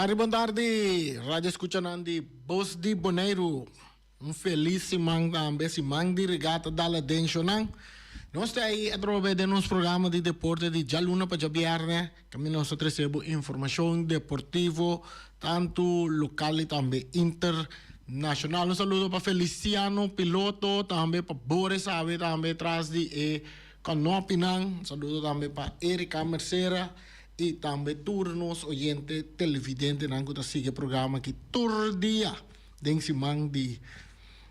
Bon tardi, bon tardi, radio escuchanan di Bos di Boneiru. Un felis siman tambe, siman di regata dal aden shonan. Nos ta ahí atrobe den nos programa di deporte di djaluna pa djabièrnè, kaminda nos ta trese bo informashon deportivo tantu lokal i tambe internashonal. Un saludo pa Feliciano Piloto, tambe pa Boris awe tambe tras di e kanopinan. Un saludo tambe pa Erika Mercera. I tambe tur nos oyente televidentenan ku ta sigui e programa aki tur dia den siman di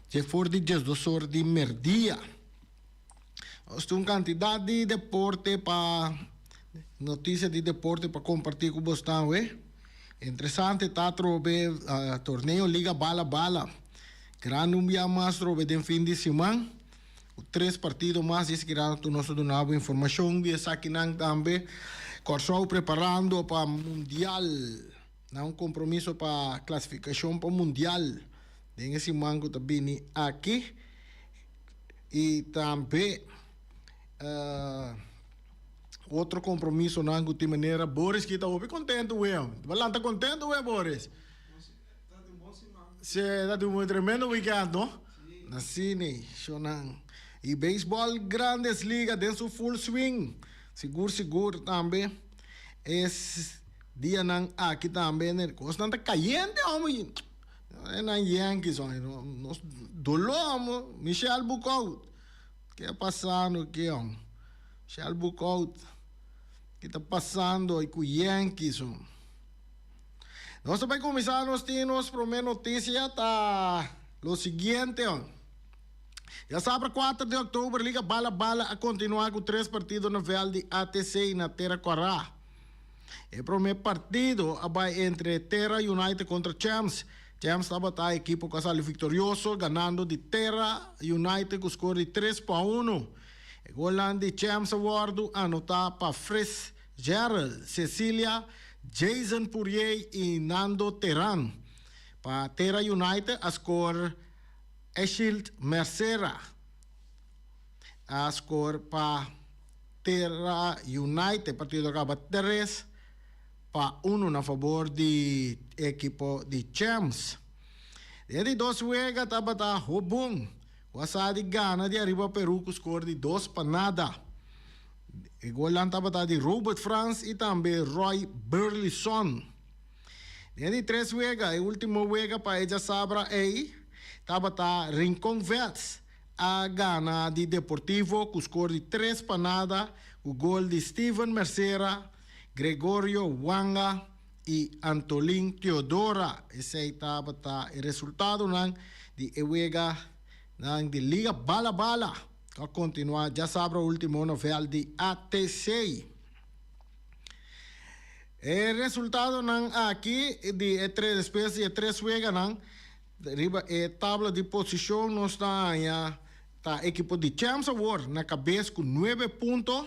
dje for di diesdos or di merdia. Nos tin un kantidat di deporte pa notisia di deporte pa kompartí ku bosnan awe. Interesante ta atrobe torneo Liga Bala Bala. Grandi un bia mas atrobe den fin di siman. Ku tres partido mas di esaki tur nos ta duna bo informashon di esakinan tambe. Kòrsou preparando pa mundial. Nan un kompromiso pa klasifikashon pa mundial den e siman ku ta bini aki. I tambe otro kompromisonan ku tin manera Boris ki ta hopi kontentu wea. Bo lanta kontentu wea Boris? Sí, ta tin un tremendo weekend, no? Na cine, shownan. Y baseball Grandes Liga den su full swing. Sigur, sigur tambe. Es dianan aki tambe. Cosnan ta cayente, hombre. Nan Yankees, hombre. Nos dolor, hombre. Michelle Bukout. Ke a pasando aki, hombre? Michelle Bukout. Ke ta pasando cu Yankees, hombre? Nos ta bai kuminsá nos tin nos promé notisia ta lo siguiente. Djasabra kuater di òktober Liga Bala Bala a kontinuá ku tres partido na vèlt di ATC na Tera Kòrá. E promé partido a bai entre Tera United kontra Champs. Champs tabata e ekipo ku a sali viktorioso ganando di Tera United ku skor di tres pa unu. E golnan di Champs a wòrdu anotá pa Fris Gerald Cecilia, Jason Pourier y Nando Teran. Pa Tera United a score Eshild Mercera a score pa Tera United. Partido a caba 3-1 na fabor di ekipo di Champs. Den di dos wega tabata Hobon cu a sa di gana di ariba Peru cu score di 2-0. E golnan tabata di Robert Frans i tambe Roy Burleson. Den di tres wega, e ultimo wega pa e djasabra ei, tabata Rincon Vets a gana di Deportivo ku skor di 3-0 ku gol di Steven Mercera, Gregorio Wanga i Antolin Teodora. Esei tabata e resultadonan di e weganan di Liga Bala Bala. Ta kontinuá djasabra último novel di ATC. E resultadonan aki di e tres despues di e tres weganan riba e tabla di posishon nos ta haña ta ekipo di Champs awor na kabes ku nuebe punto,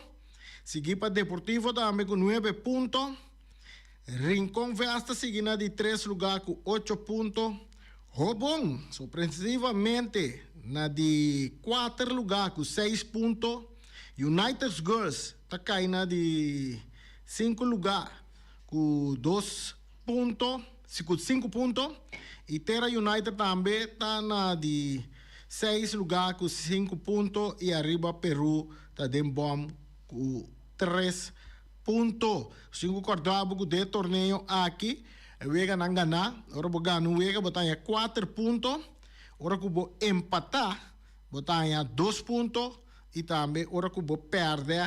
sigui pa Deportivo tambe ku nuebe punto. Rincon Vest ta sigui na di tres lugá ku ocho punto. Hobon, sorpresivamente, na di kuater lugá ku seis punto. United Girls ta kai na di sinku lugá ku dos punto, ku sinku punto. I Terra United tambe ta na di seis lugá ku sinku punto i ariba Peru ta den bòm ku tres Punto. Sin ku kòrda bo ku den e torneo aki e weganan ganá. Ora bo gana un wega bo ta haña kuater punto. Ora ku bo empatá bo ta haña dos punto i tambe ora ku bo pèrdè,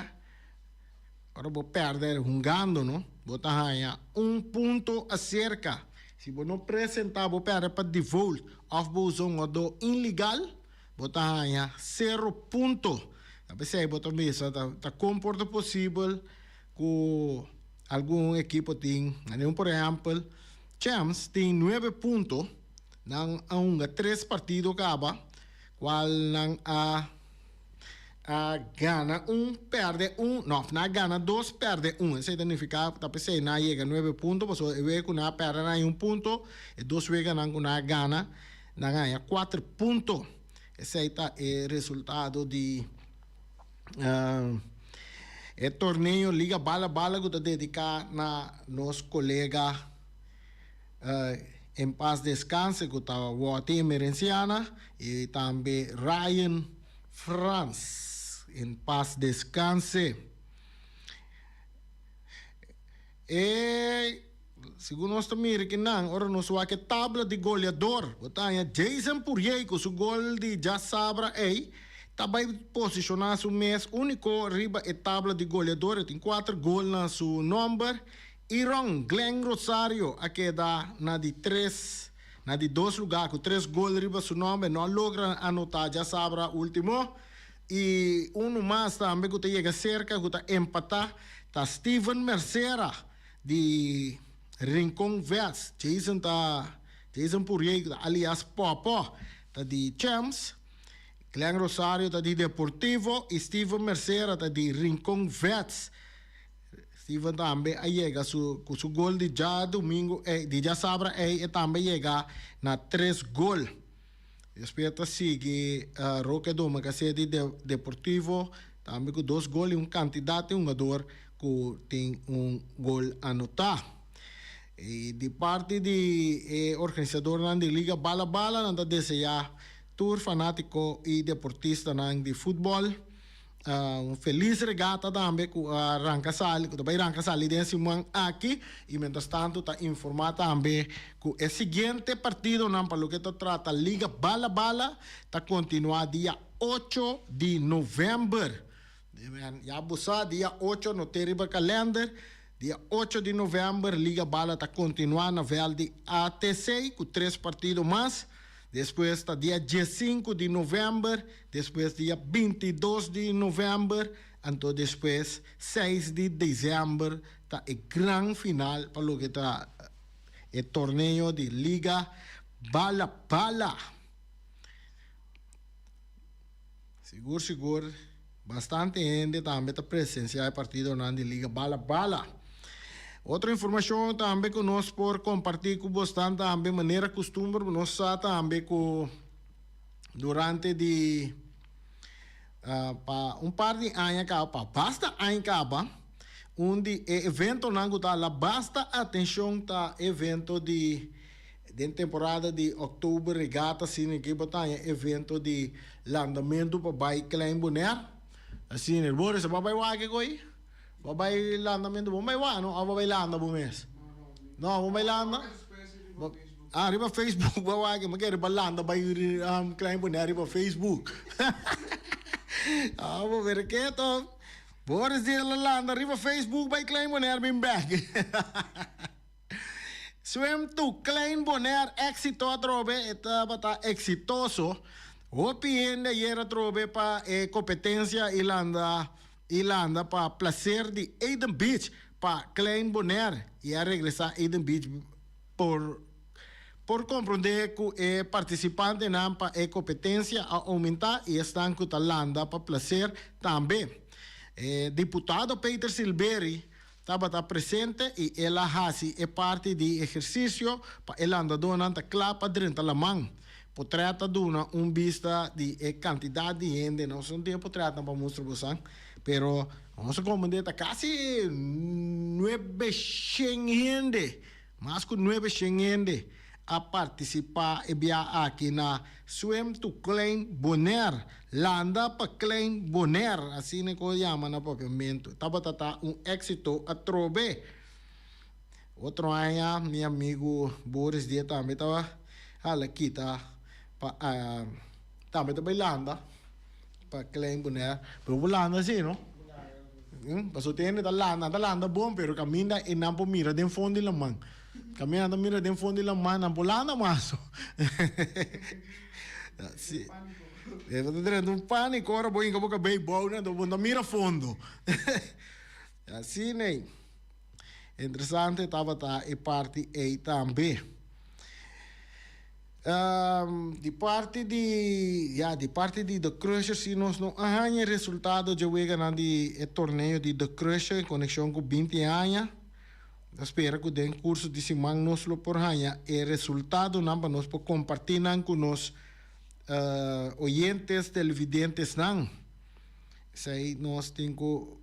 ora bo pèrdè hungando no, bo ta haña un punto aserka. Si bo no presentá bo pèrdè pa default òf bo usa un òdó inlegal. Bo ta haña sero punto. Ta p'esei bo ta bisa ta ta kon por ta posibel ku algun ekipo tin, un por ehèmpel, Champs tin nuebe punto, nan a hunga tres partido kaba, kual nan a a gana un, pèrdè un, no, nan a gana dos, pèrdè un. Esei ta nifiká ta p'esei nan a yega nuebe punto, pasobra e wega ku nan a pèrdè nan haña un punto, e dos weganan ku nan a gana. Nan haña kuater punto. Esei ta e resultado di e torneo Liga Bala Bala ku ta dediká na nos kolega. En paz descanse ku ta Wòti Emerenciana i tambe Ryan Frans en paz descanse. E segun nos ta mira kinan ora nos wak e tabla di goleador bo ta haña Jason Pourier ku su gol di djasabra ei ta bai posishoná su mes úniko riba e tabla di goleador e tin kuater gol na su nòmber. Iron Glenn Rosario a keda na di tres na di dos lugá ku tres gol riba su nòmber, no a logra anotá djasabra último. I unu mas tambe ku ta yega serka ku ta empatá ta Steven Mercera di Rincon Vets. Jason ta Jason Pourier ku ta alias Popo ta di Champs, Glenn Rosario ta di Deportivo i Steven Mercera ta di Rincon Vets. Steven tambe a yega su ku su gol di djadumingu ei, di djasabra ei e tambe yega na tres gol. Despues ta sigui Roque Domacassé di Deportivo tambe ku dos gol i un kantidat di hungador ku tin un gol anotá. I di parti di e organisadornan di Liga Bala Bala nan ta deseá tur fanátiko i deportistanan di futbòl Un felis regata tambe ku a ranka sali, ku ta bai ranka sali den siman aki i mientras tanto ta informá tambe ku e siguiente partidonan pa loke ta trata Liga Bala Bala ta kontinuá dia ocho di novèmber. Ya bo sa dia ocho no te riba kalènder, dia ocho di novèmber Liga Bala ta kontinuá na vèlt di ATC ku tres partido mas. Despues ta dia diesinku di novèmber, despues dia bintidos di novèmber, anto despues seis di desèmber ta e gran final pa loke ta e torneo di Liga Bala Bala. Sigur sigur bastante hende tambe ta presensiá e partidonan di Liga Bala Bala. Otro informashon tambe ku nos por kompartí ku bosnan tambe manera kustumber nos sa tambe ku durante di pa un par di aña kaba pa basta aña kaba un di e eventonan ku ta hala basta atenshon ta evento di Den temporada di oktober regata asina ke bo ta haña evento di landamentu pa bai Klein Bonaire. Asina, Boris, bo a bai wak e koi? Bo a bai landamentu? Bo bai wak no? Of bo bai landa bo mes? No, bo bai landa? Ah, riba Facebook bo a wak. Mi kere bo a landa bai Klein Bonaire riba Facebook. Ah, bo mira ke to. Boris di el a landa riba Facebook bai Klein Bonaire bin bek. Swim to Klein Bonaire éxito atrobe, e tabata exitoso. Hopi hende ayer atrobe pa e competencia y landa y landa pa placer di Eden Beach pa Klein Bonaire y a regresa Eden Beach por por comprende cu e participantenan pa e competencia a aumenta y esnan cu ta landa pa placer tambe. E diputado Peter Silbery Tabata presente i el a hasi e parti di ehersisio pa e landadónan ta kla pa drenta laman. Potrèt ta duna un bista di e kantidat di hende. Nos no tin e potrètnan pa mustra bosan, pero nos a komprendé ta kasi nuebeshen hende, mas ku nuebeshen hende a partisipá e bia aki na Swim to Klein Bonaire, Landa pa Klein Bonaire, asina ku a yama na papiamentu. Tabata ta un éksito atrobe. Otro aña mi amigu Boris die tambe ta hala kita pa tambe ta bai landa pa Klein Bonaire. Pero bo landa si no? Pasobra tin hende ta landa, nan ta landa bon pero kaminda e nan por mira den fondo di laman. Kaminda nan ta mira den fondo di laman nan por landa mas. Si. E ta drenta un panico ora bo hinka bo kabei bou nan bo no ta mira fondo. Asina ei. Interesante tabata e parti ei tambe. Di parti di, ya, di parti di The Crusher si nos no a haña e resultado dje weganan di e torneo di The Crusher en konekshon ku binti aña. Ta spera ku den kurso di siman nos lo por haña e resultadonan pa nos por kompartí nan ku nos oyentes, televidentesnan. Esei nos tin ku,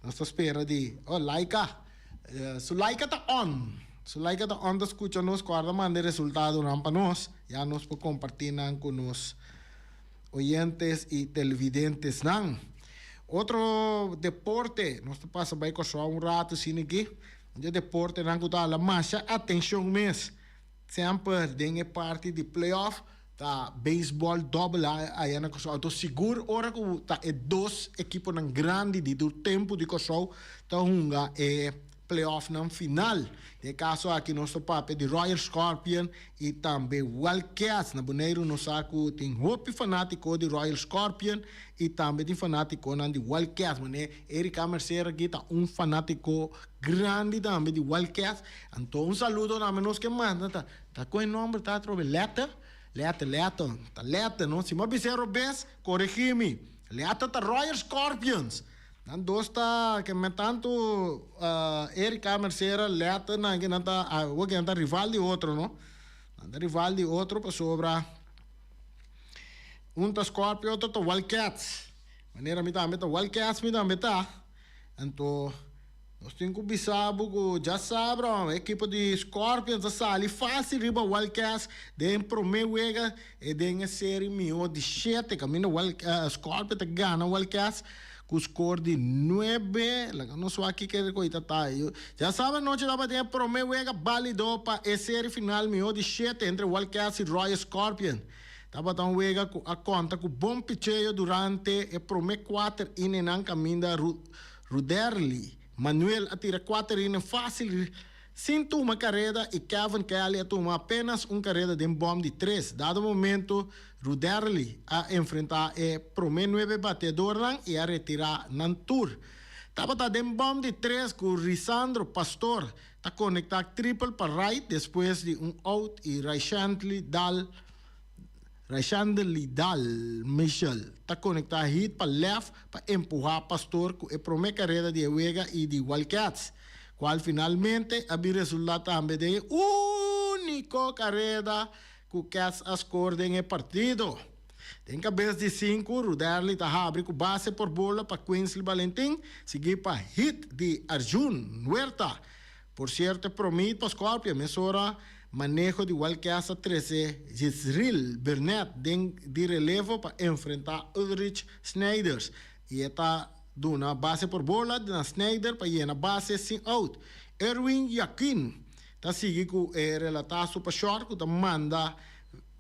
nos ta spera di, oh Laika, su Laika ta on. Sulaika ta on ta skucha nos, kòrda manda e resultadonan pa nos, ya nos por kompartí nan ku nos oyentes i televidentesnan. Otro deporte, nos ta pasa bai Kòrsou un ratu asina aki, un di e deportenan ku ta hala masha atenshon mes semper den e parti di playoff ta beisbòl dòbel A aya na Kòrsou. Anto sigur ora ku ta e dos ekiponan grandi di tur tempu di Kòrsou ta hunga e playoffnan final. Den e kaso aki nos ta papia di Royal Scorpion i tambe Wildcats. Na Boneiru nos sa ku tin hopi fanátiko di Royal Scorpion i tambe tin fanátikonan di Wildcats. Manera Erika Mercer aki ta un fanátiko grandi tambe di Wildcats. Anto un saludo tambe nos ke manda ta ta kon e nòmber ta atrobe? Lette? Lette, Lette, ta Lette no? Si mi a bis'é robes, koregí mi. Lette ta Royal Scorpions. Nan dos ta ke men tantu Erika Mercera Lette nan ke nan ta awor ke nan ta rival di otro no. Nan ta rival di otro pasobra un ta Scorpio otro ta Wildcats. Manera mi tambe ta Wildcats mi tambe ta. Anto nos tin ku bisa bo ku djasabra ekipo di Scorpions a sali fásil riba Wildcats den promé wega e den e seri mihó di shete kaminda Scorpions ta gana Wildcats ku skor di nuebe. Laga nos wak kiko e koita ta. Djasabra anochi tabatin e promé wega bálido pa e seri final mihó di shete entre Wildcats i Royal Scorpions. Tabata un wega ku a konta ku bon picheo durante e promé kuater inennan kaminda Ruderly Manuel a tira kuater inen fásil sin tuma kareda i Kevin Kelly a tuma apenas un kareda den bòm di tres. Dado momento Ruderly a enfrentá e promé nuebe bateadornan i a retirá nan tur. Tabata den bòm di tres ku Risandro Pastor ta konektá tripel pa right despues di un out i Rayshandly Dal Rayshandly Dal Michel ta konektá hit pa left pa empuhá Pastor ku e promé kareda di e wega i di Wildcats, kual finalmente a bin resultá tambe den e úniko kareda ku Cats a skor den e partido. Den kabes di sinku, Ruderly ta habri ku base por bola pa Quinsley Balentin, sigui pa hit di Arjun Huerta. Por sierto e prome hit pa Scorpio, mesora maneho di Wildcats a trese Jezreel Burnett den di relevo pa enfrenta Ulrich Snijders i e ta duna base por bola na Snijders pa yena base sin out. Erwin Jaquin ta sigui ku e relataso pa short ku ta manda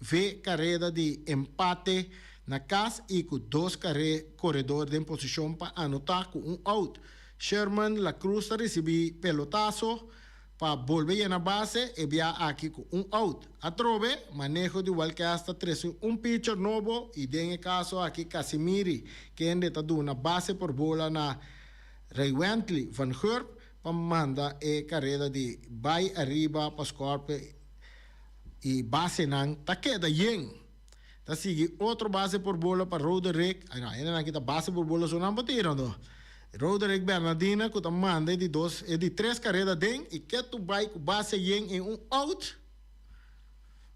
Ve kareda di empate na kas i ku dos kare koredor den posishon pa anotá ku un out. Sherman La Cruz ta risibí pelotaso pa bolbe yena base e bia aki ku un out. Atrobe, maneho di Wildcats ta trese un pitcher nobo i den e kaso aki Casimiri kende ta duna base por bola na Raywentley van Gurp pa manda e kareda di bai ariba pa Scorpio I basenan ta keda yen. Ta sigui otro base por bola pa Roderick. Ay no, hendenan aki ta base por bola so nan por tira anto. Roderick Bernardina ku ta manda e di dos, e di tres kareda den i ketu bai ku base yen i un out.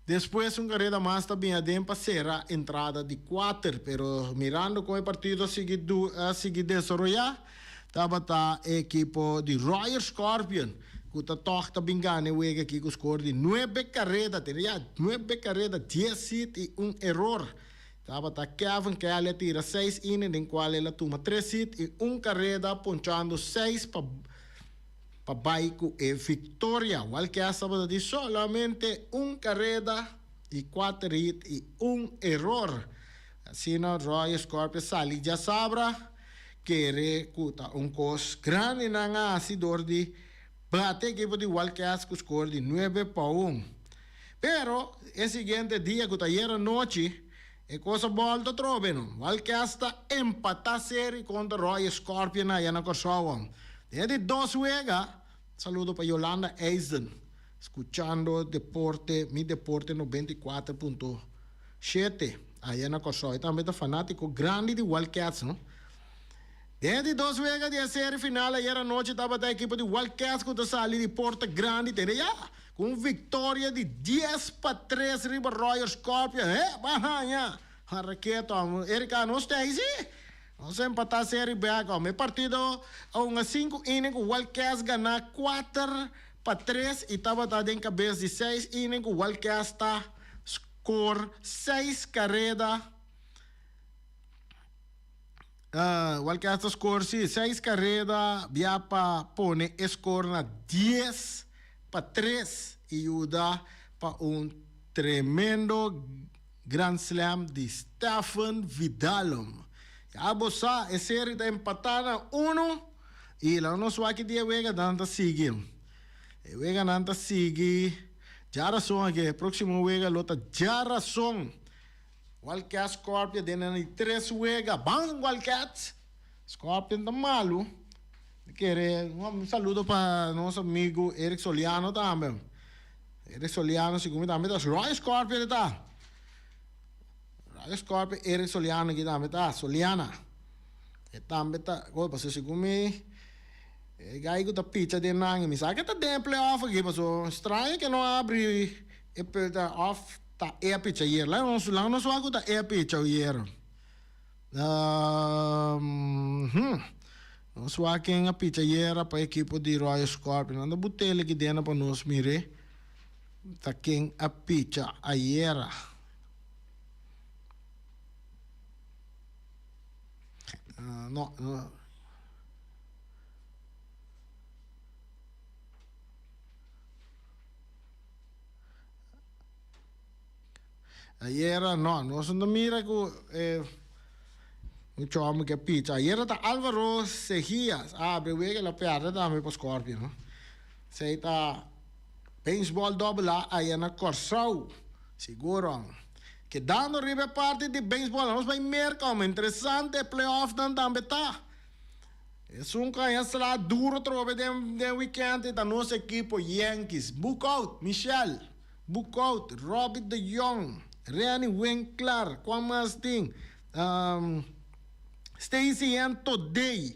Despues un kareda mas ta bin aden pa sera entrada di kuater. Pero mirando kon e partido a sigui du, a sigui desaroyá, tabata e ekipo di Royal Scorpion. Ku ta tòg ta bin gana e wega aki ku skor di nuebe kareda. Tene ya, nuebe kareda, dies hit i un eror. Tabata Kevin Kelly a tira seis inning den kual el a tuma tres hit i un kareda ponchando seis pa pa bai ku e viktoria. Wildcats tabata tin solamente un kareda i kuater hit i un eror. Asina Royal Scorpions sali djasabra. Kere ku ta un kos grandi nan a hasi dor di bate ekipo di Wildcats ku skor di 9-1. Pero e siguiente dia ku ta ayer anochi e kos a bòlta atrobe no. Wildcats ta empatá seri kontra Royal Scorpion aya na Kòrsou. Den e di dos wega, saludo pa Yolanda Eisden skuchando deporte Mi Deporte 94.7. Aya na Kòrsou e tambe ta fanátiko grandi di Wildcats no. Den e di dos wega di e seri final ayer anochi tabata e ekipo di Wildcats ku ta sali di porta grandi tene ya ku un viktoria di 10-3 riba Royal Scorpion. He ba haña Raketo Erika nos ta ei si. Nos a empatá seri bèk. E partido a hunga sinku inning ku Wildcats gana kuater. pa 3 i tabata den kabes di 6 inning ku Wildcats ta score 6 kareda. Wildcats ta score si 6 kareda bia pa pone e score na 10 pa 3 i yuda pa un tremendo Grand Slam di Stephen Vidalum. Ya bo sa, e serie ta empatá na 1 i laga nos wak ki dia e weganan ta sigui. E weganan ta sigui djarason aki, e próksimo wega lo ta djarason. Wildcats Scorpion den nan di tres wega. Ban Wildcats! Scorpion ta malu. Mi kere un saludo pa nos amigu Eric Soliano tambe. Eric Soliano segun mi tambe ta Royal Scorpion e ta. Royal Scorpion Eric Soliano aki tambe ta. Soliana. E tambe ta, oh, pasobra segun mi e guy ku ta picha den nan, mi sa ke ta den e playoff aki pasobra straño ke no a abri e of ta e a picha ayer. Laga nos laga nos wak ku ta e a picha ayer. Nos wak ken a picha ayera pa ekipo di Royal Scorpion. Nan ta but'el aki dena pa nos mir'é ta ken a picha ayera. No, no. Ayera no, nos no mira ku e mucho homber ke picha. Ayera ta Alvaro Sejias a abri wega el a perde tambe pa Scorpion no. Esei ta Baseball Double A aya na Kòrsou. Siguro. Kedando riba e parti di baseball nos bai Merka homber. Interesante e playoffnan tambe ta. Esun ku a sla duro trobe den den weekend ta nos ekipo Yankees. Book out Michel. Boekout, Robbie de Jong, Renny Winklaar, kua mas tin? Stacey Ann Todey,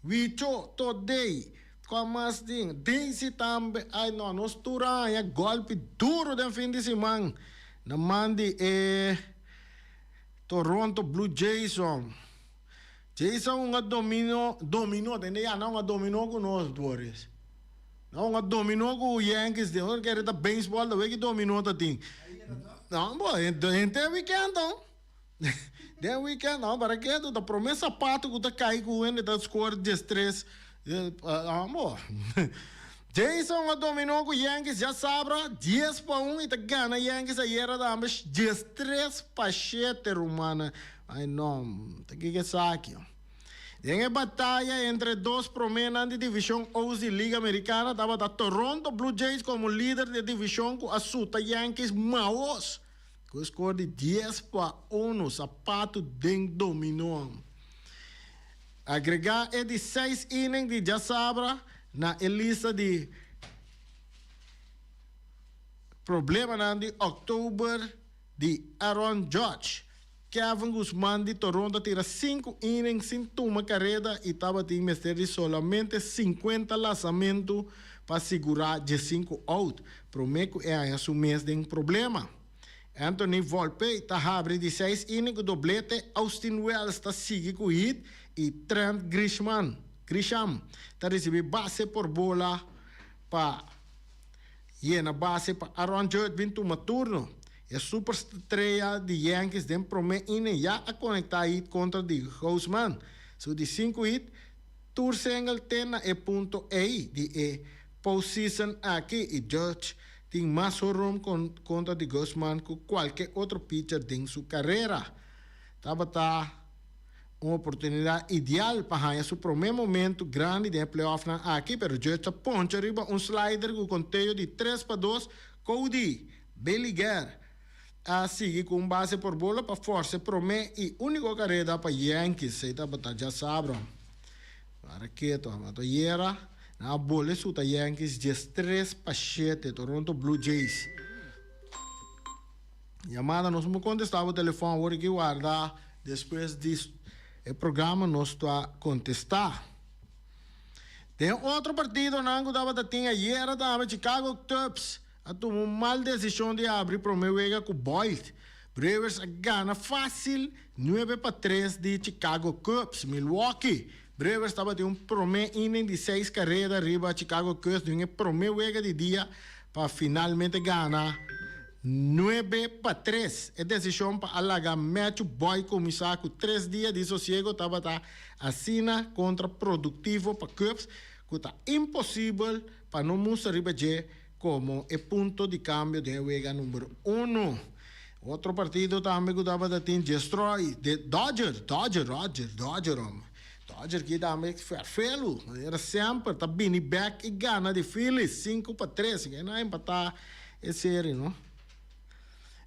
Wicho Todey, kua mas tin? Daisy tambe, ay no, nos tur a haña gòlpi duro den fin di siman na man di e Toronto Blue Jays. Jason un a domino, dominó, tende ya nan un a dominó ku nos, Boris. Nan un a dominó ku Yankees den ora kere ta baseball ta weki dominó ta tin. No, bo, henter weekend don. Den weekend no, para ke ta prome sapato ku ta kai ku hende ta score 13. No, bo. Jason a dominó ku Yankees djasabra 10-1 i ta gana Yankees ayera tambe 13-7 rumannan. Ay no, ta kiko esaki? Den e bataya entre dos proménan di divishon Oost di Liga Amerikana tabata Toronto Blue Jays komo lider di e divishon ku a suta Yankees maos ku e skor di 10-1, sapatu den dominó. Agregá e di seis inning di djasabra na e lista di problemanan di òktober di Aaron Judge. Kevin Guzman di Toronto a tira sinku inning sin tuma kareda i tabatin mester di solamente 50 lasamentu pa sigurá 15 out promé ku e haña su mes den problema. Anthony Volpe ta habri di seis inning ku doblete, Austin Wells ta sigui ku hit i Trent Grishman, Grisham ta risibí base por bola pa yena base pa Aaron Judge bin tuma turno. E superstrea di Yankees den promé inning ya a konektá hit kontra di Gausman. Su di sinku hit, tur single te na e punto ei di e postseason aki i Judge tin mas horom kontra di Gausman ku kualke otro pitcher den su karera. Tabata un oportunidat ideal pa haña su promé momentu grandi den e playoffnan aki, pero Judge a poncha riba un slider ku konteo di 3-2. Cody Bellinger a sigui ku un base por bola pa forsa e promé i úniko kareda pa Yankees. Ei tabata djasabra. Para ketu, anto ayera nan a bole suta Yankees 13-7, Toronto Blue Jays. Yamada nos no kontestá bo telefòn awor aki warda despues di e programa nos ta kontestá. Den otro partidonan ku tabata tin ayera tambe Chicago Cubs a tuma un mal desishon di abri prome wega ku Boyd. Brewers a gana fásil 9-3 di Chicago Cubs. Milwaukee. Brewers tabatin un promé inning di seis kareda riba Chicago Cubs den e promé wega di dia pa finalmente gana 9-3. E desishon pa a laga Matthew Boy kuminsá ku tres dia di sosiego tabata asina kontraproduktivo pa Cubs ku ta imposibel pa no mustra riba dje komo e punto di kambio den e wega number uno. Otro partido tambe ku tabata tin Destroy de Dodger, Dodger, Roger, Dodger hombre. Dodger ki tambe ferfelu, manera semper ta bini bek i gana di Phillies 5-3, ke nan a empatá e serie no.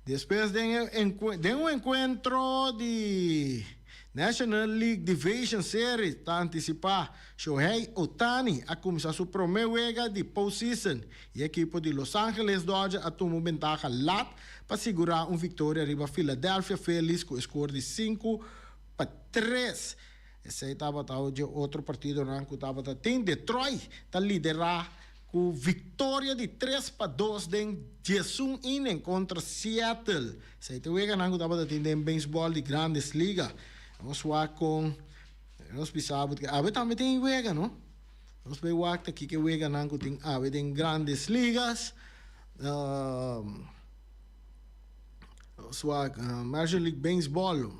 Despues den e den un enkuentro di National League Division Series ta antisipá Shohei Ohtani a kuminsá su promé wega di postseason i e ekipo di Los Angeles Dodgers a tuma un bentaha lat pa sigurá un viktoria riba Philadelphia Phillies ku e skor di 5-3. Esei tabata dje otro partidonan ku tabata tin. Detroit ta liderá ku viktoria di 3-2 den 11 inning kontra Seattle. Esei ta e weganan ku tabata tin den beisbòl di Grandes Liga. Nos wak kon. Nos bisa bo ke awe tambe tin wega no. Nos bay wak ta kiko e weganan ku tin awe den Grandes Ligas. Nos wak Major League Baseball.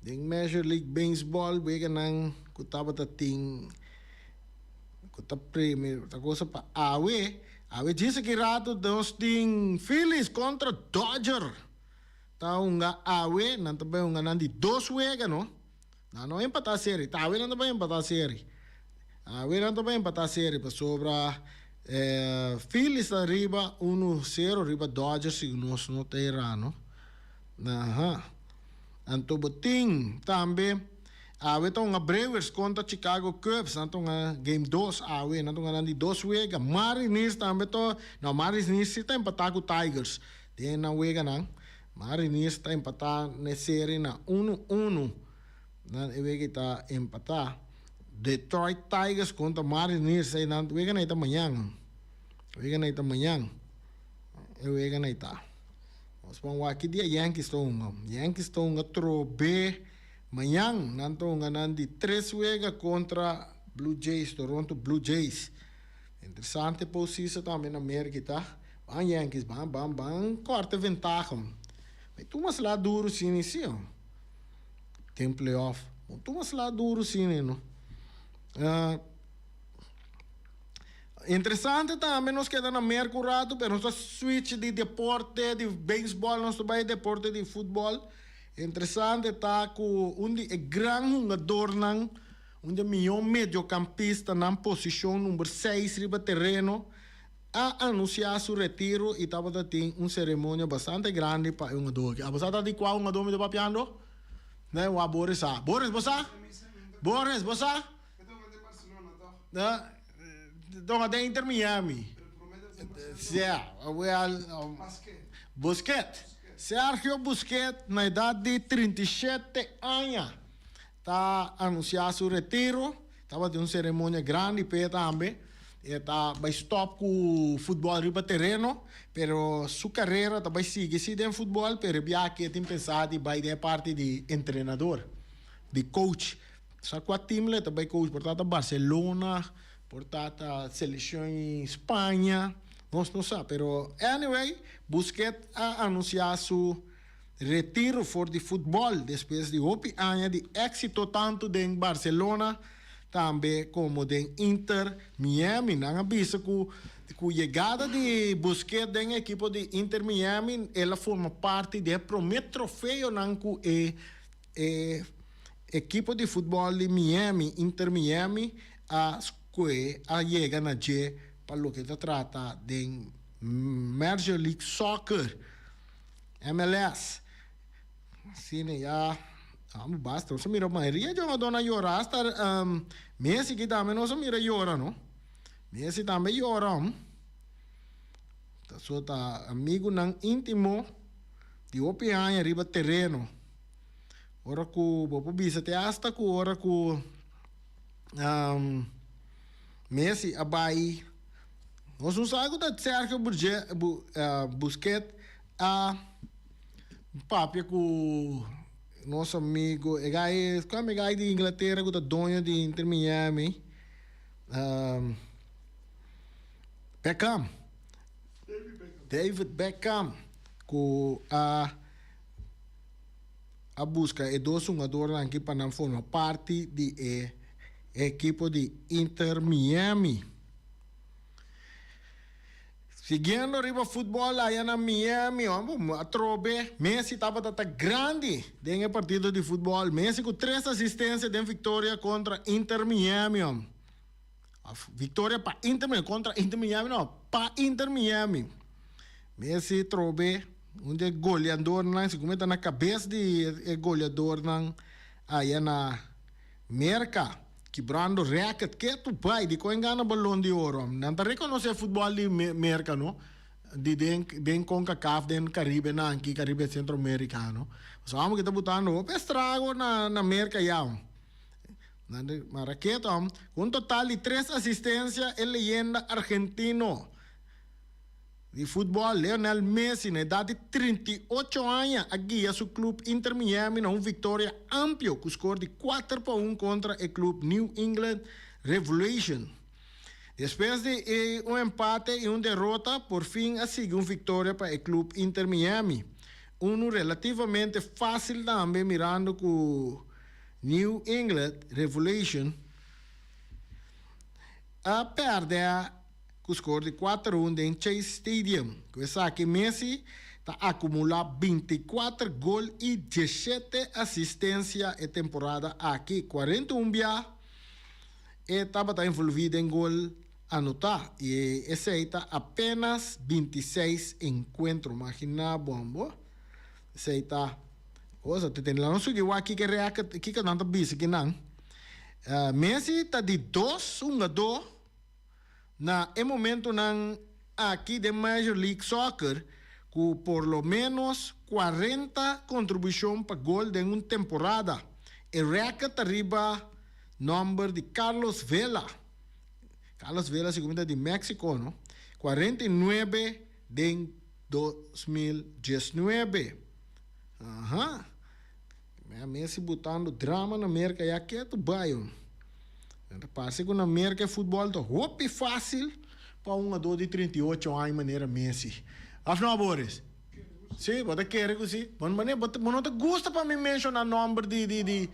Den Major League Baseball weganan ku tabata tin ku ta primi ta cosa pa awe. Awe djis aki rato nos tin Phillies kontra Dodger ta hunga awe. Nan ta bay hunga nan di dos wega no. Nan no empatá seri. Ta awe nan ta bai empatá seri. Awe nan ta bai empatá seri pasobra Phillies ta riba 1-0 riba Dodgers si nos no ta erá no. Aha. Anto bo tin tambe awe ta hunga Brewers kontra Chicago Cubs. Nan ta hunga game dos awe. Nan ta hunga nan di dos wega. Mariners tambe ta, no Mariners si ta empatá ku Tigers den nan weganan. Mariners ta empatá n'e seri na 1-1. Nan e wega ta empatá. Detroit Tigers kontra Mariners ei nan wega nan ta mañan. Wega nan ta mañan. E wega nan ta. Nos ban wak ki dia Yankees ta hunga. Yankees ta hunga trobe mañan. Nan ta hunga nan di tres wega kontra Blue Jays, Toronto Blue Jays. Interesante postseason tambe na Merki ta. Ban Yankees, ban, ban, ban korte ventaha. Mi tuma sla duru sini si oh. Den playoff. Bo tuma sla duru sini no. Uh, interesante tambe nos keda na Merka un ratu, pero nos ta switch di deporte di beisbòl, nos ta bai deporte di futbòl. Interesante ta ku un di e gran hungadornan, un di e mihó mediocampistanan, posishon number seis riba tereno, a anunsiá su retiro i tabata tin un seremonia bastante grandi pa e hungadó aki. Abo sa ta di kua hungadó mi ta papiando? Nee, wak Boris sa. Boris, bo sa? Boris, bo sa? Ta hunga den Inter Miami. Sea, wel, Busquets. Sergio Busquets na edat di 37 aña ta anunsiá su retiro. Tabatin un seremonia grandi p'e tambe. E ta bai stòp ku futbòl riba tereno, pero su karera ta bai sigui si den futbòl, pero e biaha aki e tin pensá di bai den e parti di entrenador, di coach. Sa kua tim lo e ta bai coach, por ta ta Barcelona, por ta ta selekshon Spaña, nos no sa. Pero anyway, Busquets a anunsiá su retiro for di futbòl despues di hopi aña di éksito tantu den Barcelona tambe komo den Inter Miami. Nan a bisa ku ku yegada di Busquets den e ekipo di Inter Miami el a forma parti di e promé trofeonan ku e e ekipo di futbòl di Miami, Inter Miami, a skohe a yega na dje pa loke ta trata den Major League Soccer. MLS. Asina ya amo basta. Nos a mira mayoria djongadónan yora. Hasta Messi ki tambe nos a mira yora no. Messi tambe yora hom. Ta so ta amigunan íntimo di hopi aña riba tereno. Ora ku bo por bisa te hasta ku ora ku Messi a bai. Nos no sa ku ta Sergio Busquets a papia ku nos amigo e guy e guy di Inglaterra ku ta doño di Inter Miami Beckham David Beckham ku a a buska e dos hungadornan aki pa nan forma parti di e ekipo di Inter Miami. Siguiendo riba futbol aya na Miami, atrobe Messi tabata ta grandi den e partido di futbol. Messi ku tres asistencia den victoria kontra Inter Miami. Victoria pa Inter Miami, kontra Inter Miami no, pa Inter Miami. Messi trobe un di e goleadornan, segun mi ta na kabes di e goleadornan aya na Merka. Kibrando record ketu bai di kon gana Balon di Oro. Nan ta reconoce futbol di Merka no, di den den Concacaf den Caribe nan aki, Caribe Centro America no. Pasobra amo ki ta butando hopi estrago na na Merka ya. Nan di ma raketo ku un total di tres asistencia e leyenda argentino Di futbòl, Lionel Messi na edat di 38 aña a guia su club Inter Miami na un viktoria amplio ku skor di 4-1 kontra e club New England Revolution. Despues di e un empate i un derota, por fin a sigui un viktoria pa e club Inter Miami. Unu relativamente fásil tambe mirando ku New England Revolution a pèrdè ku skor di 4-1 den Chase Stadium. Ku esaki Messi ta akumulá 24 gol i 17 asistensia e temporada aki. 41 bia e tabata envolví den gol anotá i esei ta apenas 26 enkuentro. Maginá bo ambo. Esei ta cosa. Te tene lanos sugi wak kiko e record, kiko nan ta bisa kinan. Messi ta di dos hungadó Na e momentonan aki den Major League Soccer ku por lo ménos 40 kontribushon pa gol den un temporada. E rèkòrt ta riba nòmber di Carlos Vela. Carlos Vela sigur ta di Mexico no. 49 den 2019. Aha. Messi butando drama na Merca ya ketu bai un. Ta parse ku na Merca e futbol ta hopi fácil pa un hungador di 38 aña manera Messi. Of no, Boris? Sí, bo ta kere ku sí. Bo bo no ta gusta pa mi menshoná nòmber di di di.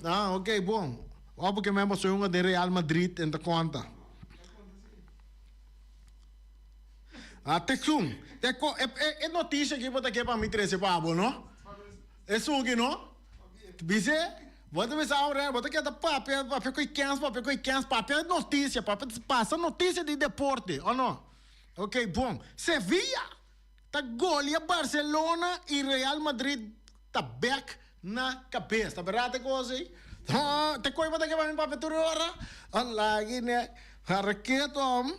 Ah, ok, bon. Òf porque mi a pasó hunga den Real Madrid en ta konta. Ah, Teksun, te ko e e e noticia aki bo ta ke pa mi trece pa bo, no? Esun aki, no? Bis'e, bo ta bisa ahora, bo ta keda papia, papia ku e kens, papia ku e kens, papia noticia, papia pasa noticia di deporte, o no? Ok, bon. Sevilla ta golia Barcelona y Real Madrid ta bek na kabes. Ta berdad e kos ei? Te koe bo ta ke pa mi papia tur ora? Alagi ne, haraketo.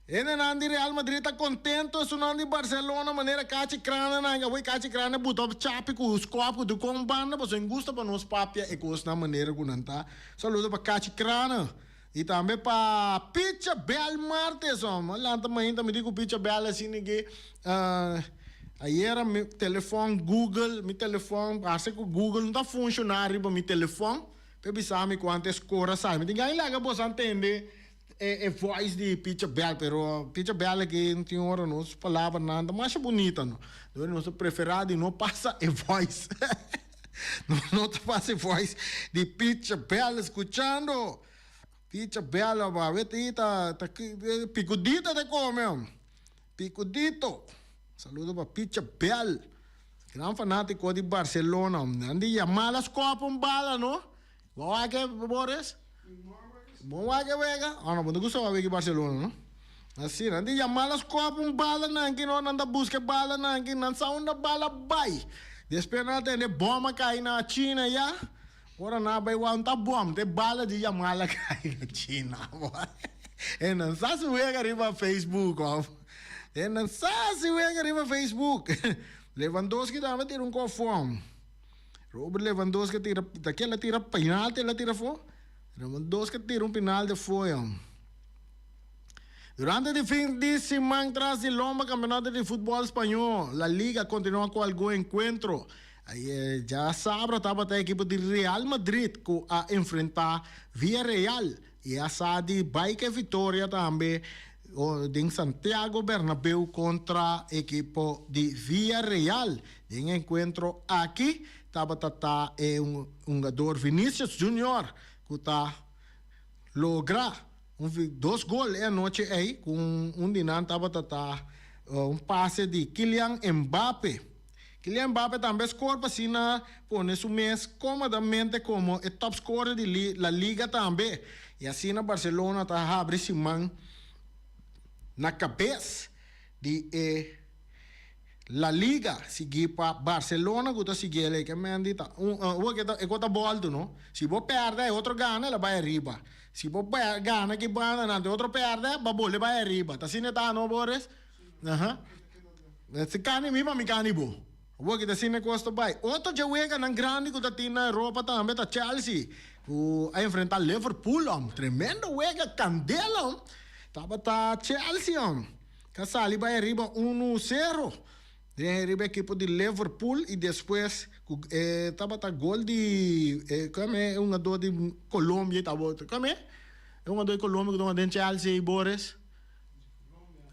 Hendenan di Real Madrid ta contento, esunnan di Barcelona manera Cachi Crana nan awey Cachi Crana buta op chapi cu scop cu tur con banda pasobra en gusta pa nos papia e cosnan manera cu nan ta. Saludo pa Cachi Crana y tambe pa Picha Bel Martes hom a lanta mainta mi di cu Picha Bel asina ke ayera mi telefon Google mi telefon parse cu Google no ta funciona riba mi telefon pe bisa mi cuanto e score a sali mi tin gana laga boso a ntende E voice di Picha Bel, pero Picha Bel aki no tin ora nos palabranan ta masha bunita no. Dor nos ta prefera di no pasa e voice. Nos no ta pasa e voice di Picha Bel escuchando. Picha Bel aba wet ta ta picudito ta come. Picudito. Saludo pa Picha Bel. Gran fanatico di Barcelona. Nan di Yamal a scopa un bala no. Bo wak e Boris? Bo wak e wega? Oh no, bo no gusta wak wega Barcelona no. Asina, nan di Yamal a scopa un bala nan aki no, nan ta busca e bala nan aki, nan sa unda bala bay. Despues nan a tende bom a cay na China ya. Ora nan a bay wak, ta bom, ta e bala di Yamal a cay na China. E nan sa si wega riba Facebook of. E nan sa si wega riba Facebook. Lewandowski tambe tira un cofon. Robert Lewandowski a tira, ta ke el a tira penalti el a tira afó? Lewandowski a tira un penalti afó ya. Durante di fin di siman tras di lomba campeonato di futbol spañó, La Liga a continua cu algun encuentro. Djasabra tabata e ekipo di Real Madrid ku a enfrentá Villarreal i a sa di bai ku e viktoria tambe den Santiago Bernabeu kontra ekipo di Villarreal. Den e enkuentro aki tabata ta e hungador Vinicius Junior ku ta logra un dos gol e anochi ei ku un di nan tabata ta un pase di Kylian Mbappe. Kylian Mbappe tambe score pa asina pone su mes komodamente komo e top scorer di La Liga tambe y asina Barcelona ta habri siman na kabes di e La Liga sigui pa Barcelona ku ta sigui el ke men di ta un e ta e kos ta bòltu no si bo pèrdè e otro gana el a bai ariba si bo gana ki banda nan e otro pèrdè bo a bolbe bai ariba ta asina e ta no Boris? Aha. Si kani mi pa mi kani bo. Awor ki ta asina e kos ta bai. Otro dje weganan grandi ku ta tin na Europa tambe ta Chelsea ku a enfrenta Liverpool om. Tremendo wega, kandela om. Tabata Chelsea om. Ka sali bai ariba unu sero den riba ekipo di Liverpool i despues ku e tabata gol di e kome e hungador di Colombia tabata kome e hungador di Colombia ku ta hunga den Chelsea Boris.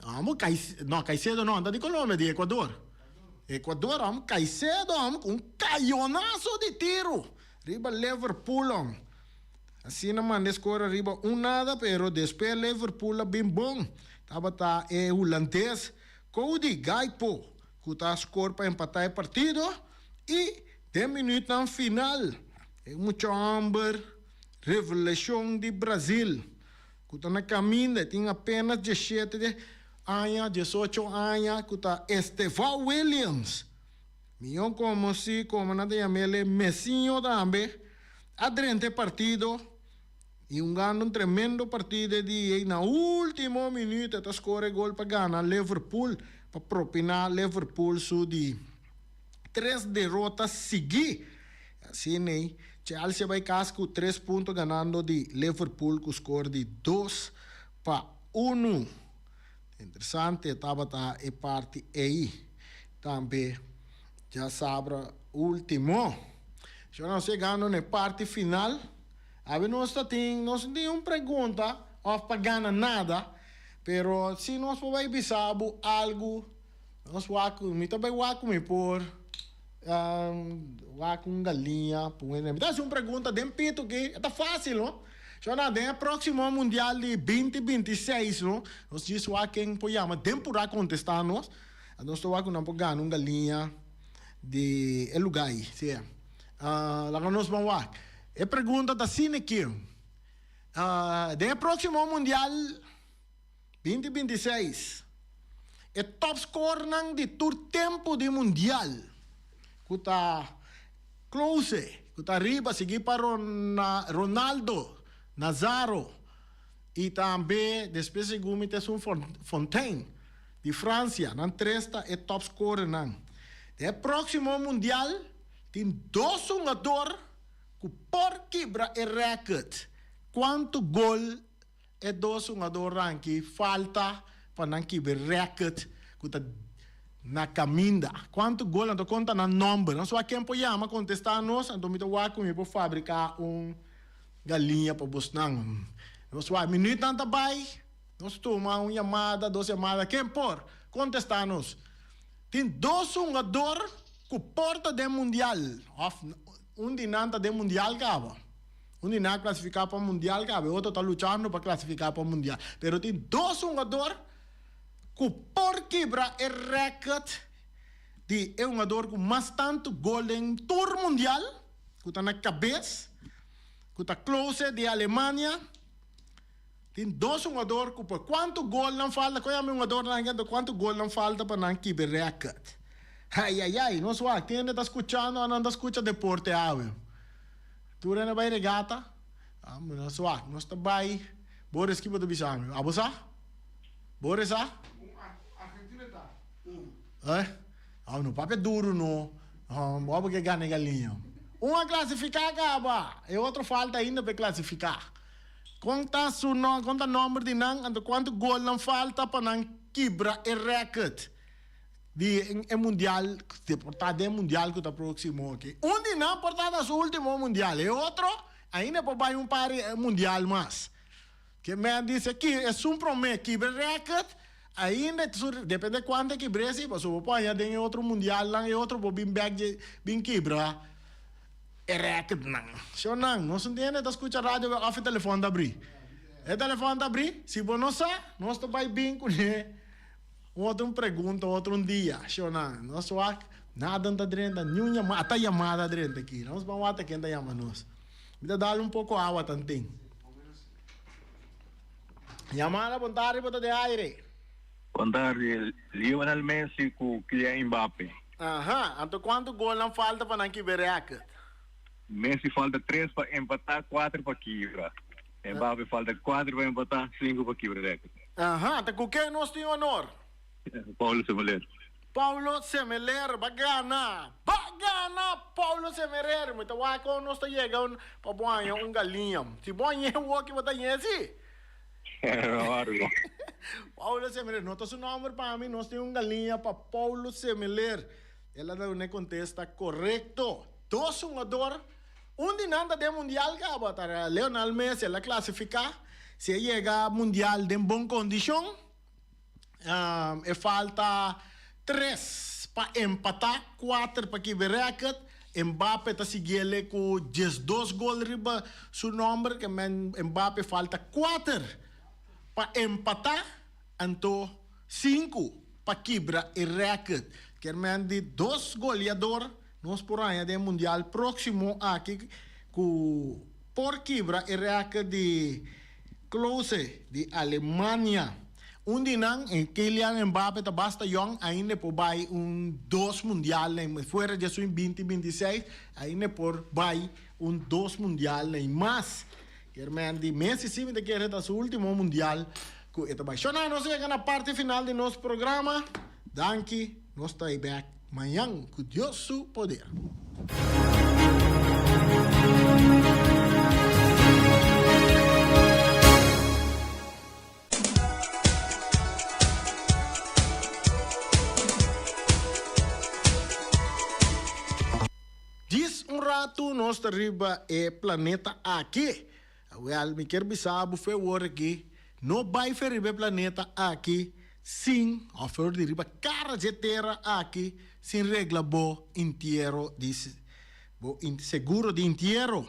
Amo Caicedo, no Caicedo no, ta di Colombia, di Ecuador. Ecuador amo Caicedo amo cu un cayonazo di tiro riba Liverpool amo. Asina manda e score riba un nada pero despues Liverpool a bin bon. Tabata e hulandes Cody Gakpo cu ta score pa empata e partido y den minuutnan final e mucha homber revelacion di Brazil Ku ta na kaminda, e tin apenas diesshete aña, diesocho aña, ku ta Estevao Williams, mihó konosí komo nan ta yam'el e Messinho tambe, a drenta e partido i hungando un tremendo partido e dia i na último minuto e ta skor e gol pa gana Liverpool, pa propiná Liverpool su di tres derota sigui. Asina ei, Chelsea a bai kas ku tres punto ganando di Liverpool ku skor di 2-1. Interesante tabata e parti ei tambe djasabra ultimo. Shor nos yegando na e parti final, awe nos ta tin, nos no tin un pregunta of pa gana nada, pero si nos por bai bisa bo algu, nos wak, mi ta bai wak ku mi por. Wak un galiña pon e. Mi ta hasi un pregunta den pito aki, e ta fácil no. Shona, den e próximo mundial di binti 26 no, nos djis wak ken por yama den purá kontestá nos, nos ta wak ku nan por gana un galiña di e lugá ei. Sí. Laga nos ban wak. E pregunta ta asina aki, den e próximo mundial 2026, e topscorernan di tur tempu di mundial ku ta Klose ku ta riba sigui pa Ronaldo Nazaro i tambe despues segun mi ta esun Fontaine di Francia nan tres ta e topscorernan. Den e proximo mundial tin dos hungador ku por kibra e record kuantu gol E dos hungadornan aki falta pa nan kibra record ku ta na kaminda. Kuantu gol nan ta konta nan nomber. Nos wak ken por yama kontesta nos anto mi ta wak ku mi por fabrika un galiña pa bosnan. Nos wak minütnan ta bai nos tuma un yamada dos yamada ken por kontesta nos. Tin dos hungador ku por ta den mundial of un di nan ta den mundial kaba. Un di nan a klasifiká pa mundial kaba, e otro ta luchando pa klasifiká pa mundial. Pero tin dos hungador ku por kibra e rèkòrt di e hungador ku mas tantu gol den tur mundial, ku ta na kabes, ku ta Klose di Alemania. Tin dos hungador ku por. Kuantu gol nan falta? Kon yama e hungadornan aki anto kuantu gol nan falta pa nan kibra e rèkòrt? Ayayay, nos wak, tin hende ta skuchando òf nan ta skucha deporte awe? Tur hende bai regata? Nos wak, nos ta bai. Boris, ki bo ta bisa mi? Abo sa? Boris sa? Argentina ta un. Eh? Abo no papia duru no. Bo abo ke gana e galiña. Un a klasifiká kaba, e otro falta ainda pa e klasifiká. Kon ta su nom, kon ta nomber di nan, anto kuantu gol nan falta pa nan kibra e rèkòrt? Di e mundial, di por ta den mundial ku ta próksimo aki. Un di nan por ta na su último mundial, e otro ainda por bai un par di mundial mas. Ke men di si ki esun promé kibra rèkòrt, ainda su depende kuantu e kibr'é si, pasobra bo por haña den e otro mundialnan e otro por bin bèk dje bin kibra e rèkòrtnan. Shornan, nos un hende ta skucha radio òf e telefòn ta abrí. E telefòn ta abrí, si bo no sa, nos ta bai bin kuné. Un otro un pregunta otro un dia, shona, nos wak nada no ta drenta, niun yamada, ata yamada a drenta aki, nos ban wak ta ken ta yama nos. Mi ta dal un poko awa tanten. Yamada, bon tardi, bo ta den aire. Bon tardi, Lionel Messi ku Kylian Mbappe. Aha, anto kuantu golnan falta pa nan kibra record? Messi falta tres pa empatá, kuater pa kibra. Mbappe falta kuater pa empatá, sinku pa kibra record. Aha, ta ku ken nos tin honor? Paulo Semeler. Paulo Semeler ba gana! Ba gana Paulo Semeler! Mi ta wak kon nos ta yega pa bo haña un galiña. Si bo hañ'é woki bo ta hañ'é si. Wargo. Paulo Semeler, no ta su nomber pa mi, nos tin un galiña pa Paulo Semeler. El a duna e kontesta korekto. Dos hungador, un di nan ta den mundial kaba, ta Lionel Messi, el a klasifiká. Si e yega mundial den bon kondishon, e falta tres pa empatá, kuater pa kibra rèkòrt. Mbappe ta sigui el ku diesdos gol riba su nòmber, ke men Mbappe falta kuater pa empatá, anto sinku pa kibra e rèkòrt. Kier men di dos goleador Nos por haña den mundial próksimo aki ku por kibra e rèkòrt di Klose di Alemania. Un di nan, Kylian Mbappe ta basta yòn, ainda e por bai un dos mundial na fuera di esun binti binti seis, ainda e por bai un dos mundial na mas. Kier men di Messi si mi ta kere ta su último mundial ku e ta bai. Shona, nos a yega na parti final di nos programa. Danki, nos ta e bèk mañan ku Dios su poder. Djis un ratu nos ta riba e planeta aki. Awel, mi kier bisa bo fe wor aki, no bai fe riba e planeta aki sin, of for di riba cara dje tera aki, sin regla bo intiero di, bo seguro di intiero.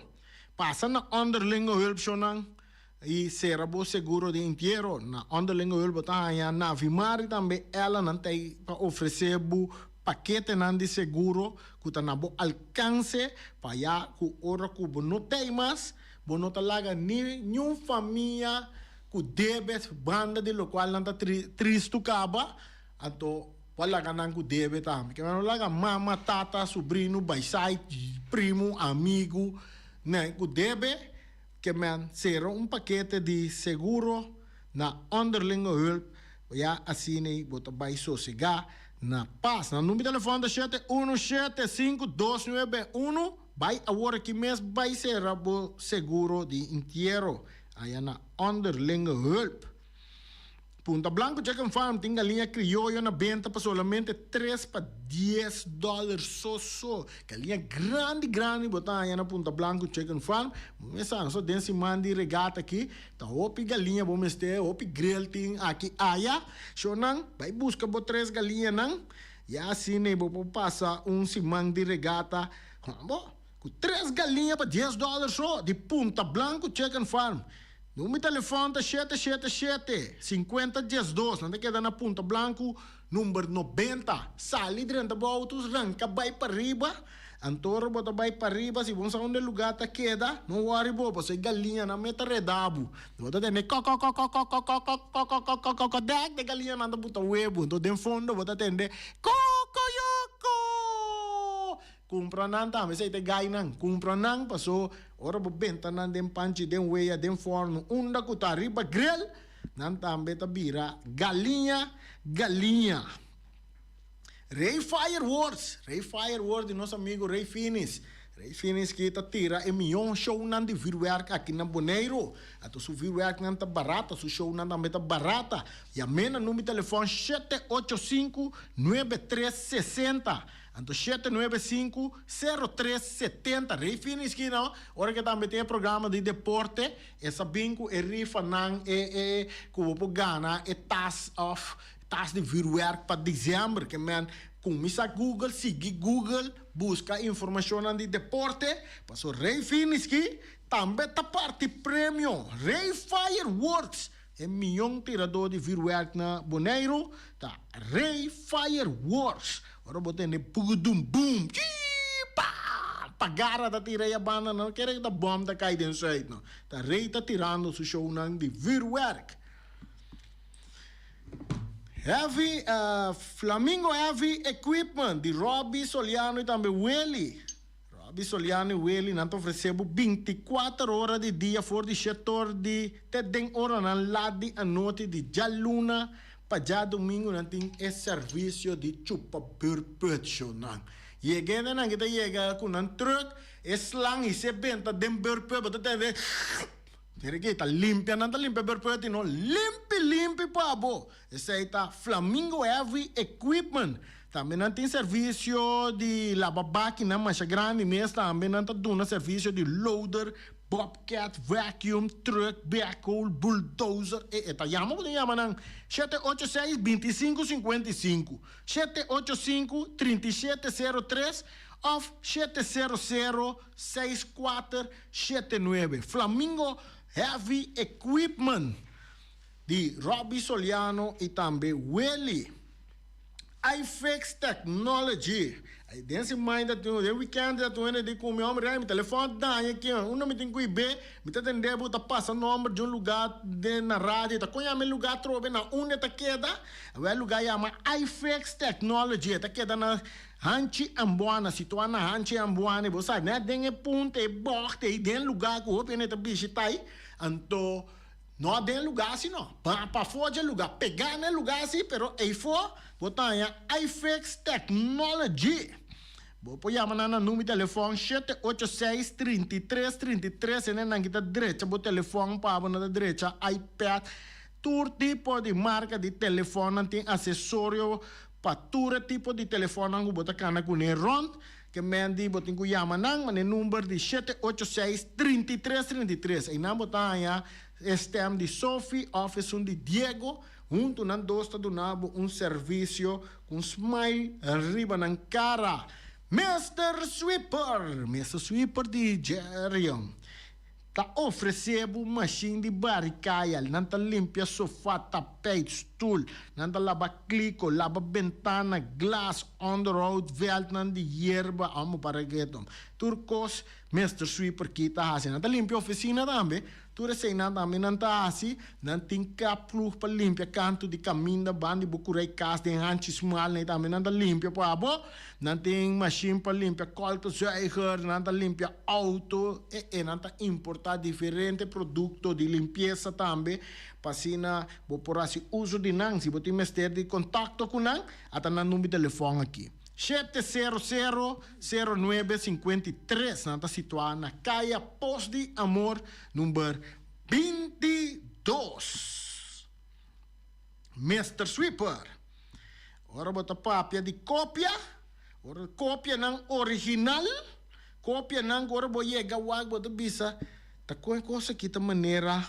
Pasa na Onderlinge Hulp shownan y cera bo seguro di intiero. Na Onderlinge Hulp bo ta haña Navimari tambe, Ella nan ta ey pa ofrece bo paketenan di seguro ku ta na bo alkanse pa ya ku ora ku bo no tei mas, bo no ta laga ni niun famia ku debe banda di lokual nan ta tristu kaba, anto bo a laga nan ku debe tambe. Ke men no laga mama, tata, subrinu, baisai, primu, amigu, ne ku debe, ke men sera un pakete di seguro na Onderlinge Hulp, ya asina bo ta bai sosegá na pas. Nan number di telefòn ta shete unu shete sinku dos nuebe unu. Bai awor aki mes bai sera bo seguro di intiero aya na Onderlinge Hulp. Punta Blanco Chicken Farm tin galiña crioyo na benta pa solamente tres pa dies dollar so so. Galiña grandi grandi bo ta haña na Punta Blanco Chicken Farm. Bo mes sa so den siman di regata aki ta hopi galiña bo mester, hopi grill tin aki aya. Shornan bai buska bo tres galiñanan ya asina bo por pasa un siman di regata bo ku tres galiña pa dies dollar so di Punta Blanco Chicken Farm. Number di telefòn ta shete shete shete, sinkuenta diesdos. Nan ta keda na Punta Blanku, number nobenta. Sali drenta bo outo, ranka bai pariba. Anto ora bo ta bai pariba, si bo no sa unda e lugá ta keda, no wòri bo, pasobra e galiñanan me ta reda bo. Bo ta tende kòkòkòkòkòkòkòkòkòkòkòkòkò dèk, e galiñanan ta buta webu. Anto den fondo bo ta tende kòkòyòkò. Cumpra nan tambe, esey ta e gainan. Cumpra nan paso ora bo benta nan den panchi, den wea, den forno, unda cu ta riba grill, nan tambe ta bira galiña, galiña. Rey Fireworks, Rey Fireworks di nos amigo Rey Finis. Rey Finiski ta tira e mion shownan di vuurwerk aki na Boneiru. Anto su vuurwerknan ta barata, su shownan tambe ta barata. Yam'é na number di telefòn 785 9360. Anto 795 0370. Rey Finiski no, ora ke tambe tin e programa di deporte, e sa bin ku e rifanan e e ku bo por gana e tas òf tas di vuurwerk pa december. Ke men kuminsá Google, sigui Google. Buska informashonnan di deporte, paso Rey Finiski tambe ta parti premio Rey Fireworks. E mion tiradó di vürwèrk na Boneiru ta Rey Fireworks. Ora bo tende pugudum bum, chii, pa, pagara ta tira e banda, no kere ku ta bòm ta kai den sùit no. Ta Rey ta tirando su shownan di vürwèrk. Heavy Flamingo Heavy Equipment di Robby Soliano y tambe Willy. Robby Soliano y Willy nan ta ofrece bo binticuater ora di dia for di shet or di te den oranan lat di anochi di djaluna pa djadomingo nan tin e servicio di chupa beurputshonnan. Yega hende nan ki ta yega cu nan truck e slang y se benta den beurput bo ta tende. Mira aki, ta limpia nan ta limpia berpet i no limpi limpi pa bo. Esei ta Flamingo Heavy Equipment. Tambe nan tin servisio di laba bakinan masha grandi mes. Tambe nan ta duna servisio di loader, bobcat, vacuum, truck, backhoe, bulldozer. E e ta yama ku ta yama nan 786 25 55, 785 37 03 òf 700 64 79. Flamingo Heavy Equipment di Robby Soliano y tambe Willy. iFix Technology. Ay den si mainta tin den weekend ta tin hende di cu mi hombre ay mi telefon a daña aki unda mi tin cu ibe mi ta tende bo ta pasa nomber di un lugar den na radio ta con yama e lugar atrobe na unda e ta keda awel e lugar yama iFix Technology e ta keda na Hanchi Ambuana, situá na Hanchi Ambuana, i bo sa, nèt den e punta, e bògt ei, den lugá ku hopi hende ta bishitá ei, anto no den e lugá asi no, pa pafó dje lugá, pegá na e lugá asi, pero eifó bo ta haña iFix Technology. Bo por yama nan na number di telefòn 786 33 33, hendenan ki ta drecha bo telefòn pa bo, nan ta drecha iPad, tur tipo di marka di telefòn, nan tin asesorio Pa tur e tipo di telefonnan ku bo ta kana kuné rònt, ke men di bo tin ku yama nan na e number di 786 33 33. Einan bo ta haña e stèm di Sophie òf esun di Diego. Huntu nan dos ta duna bo un servisio ku un smile riba nan kara. Mister Sweeper! Mister Sweeper di Jerion. Ta ofresé bo mashin di bari kaya, nan ta limpia sofá, tapijt, stul, nan ta laba kliko, laba bentana, glas, onderhoud, veldnan di yerba, amo para geto. Tur kos Mister Sweeper ki ta hasi. Nan ta limpia ofisina tambe, tur eseinan tambe nan ta hasi. Nan tin kapploeg pa limpia kantu di kaminda, ban di bo kurei kas den hanchi smal, nan tambe nan ta limpia pa bo. Nan tin mashin pa limpia kolkezuiger, nan ta limpia auto e e nan ta importa diferente producto di limpiesa tambe pa asina bo por haci uso di nan. Si bo tin mester di contacto cu nan, ata nan number di telefon aki, 700 09 53. Nan ta situa na Caya Pos di Amor number 22. Mister Sweeper, ora bo ta papia di kopia, ora kopianan original, kopianan ku ora bo yega wak bo ta bisa ta kon e kos aki ta manera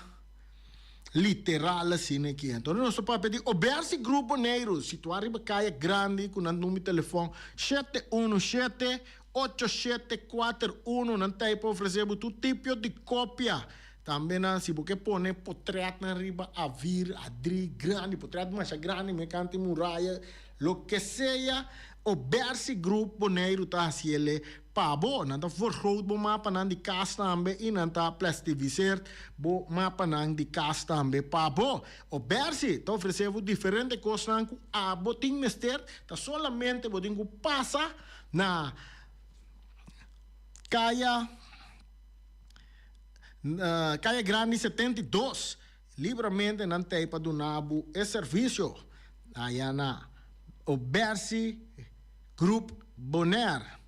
literal asina aki. Anto nos ta papia di Obersi Group Boneiru, situá riba Kaya Grandi ku nan number di telefòn 717 8741. Nan ta ei pa ofresé bo tur tipio di kopia. Tambe nan si bo ke pone potretnan riba avir, adri, grandi, potret masha grandi me kanti muraya, loke sea, Obersi Group Boneiru ta hasi el'e pa bo. Nan ta vergroot bo mapanan di kas tambe i nan ta plastifiseert bo mapanan di kas tambe pa bo. Obersi ta ofresé bo diferente kosnan ku abo tin mester, ta solamente bo tin ku pasa na kaya. Kaya Grandi 72, libramente nan t'ei pa duna bo e servisio aya na Obersi Group Bonaire.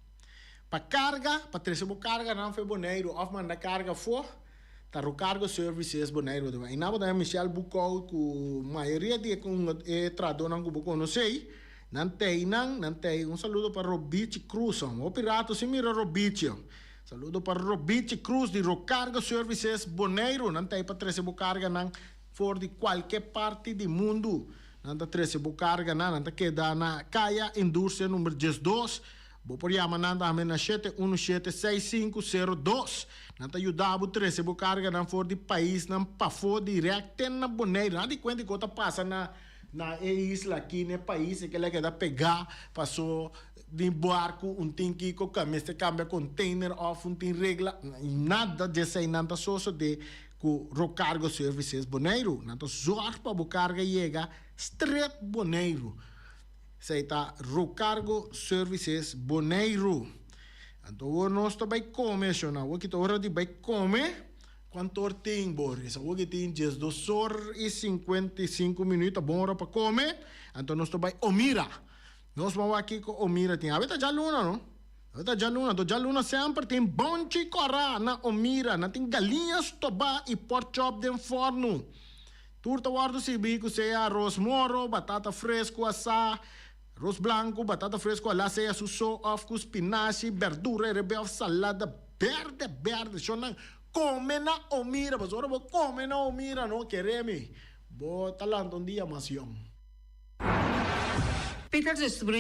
Pa karga, pa trese bo karganan for Boneiru òf manda karga afó, ta Rocargo Services Boneiru ta bai. Einan bo ta haña Michel Boekhoudt ku mayoria di e e trahadónan ku bo konosé ei, nan ta einan, nan ta ei. Un saludo pa Robichi Cruz. Hopi rato sin mira Robichi. Saludo pa Robichi Cruz di Rocargo Services Boneiru. Nan ta ei pa trese bo karganan for di kualke parti di mundu. Nan ta trese bo karganan, nan ta keda na Kaya Industria number 12. Bo por yama nan tambe na 717 6502. Nan ta yuda bo trese bo karganan for di paisnan pafó dirèkt te na Boneiru. Nan di kuenta kiko ta pasa na na e isla aki, na e pais e kila keda pegá paso di barku un tin kiko ka mester kambia container òf un tin regla. Nada di esei nan ta sosodé ku Rocargo Services Boneiru. Nan ta zòrg pa bo karga yega stret Boneiru. Esei ta Rocargo Services Boneiru. Anto awor nos ta bai kome, shona. Awor ki ta ora di bai kome. Kuantu or tin, Boris? Awor ki tin 12 or i 55 minuut. Ta bon ora pa kome. Anto nos ta bai Omira. Nos ban wak kiko Omira tin. Awe ta djaluna, no? Awe ta djaluna. Anto djaluna semper tin bonchi kòrá na Omira. Nan tin galiña stobá i pòrchòp den fòrnu. Tur ta wòrdu sirbí ku sea aros moro, batata fresku asá, aros blanku, batata fresku alá sea su so òf ku spinashi, bèrdura erebé òf salada bèrdè bèrdè. Shonnan, kome na Omira, pasobra ora bo kome na Omira no kere mi, bo ta lanta un dia mas yòn. Peter destrui.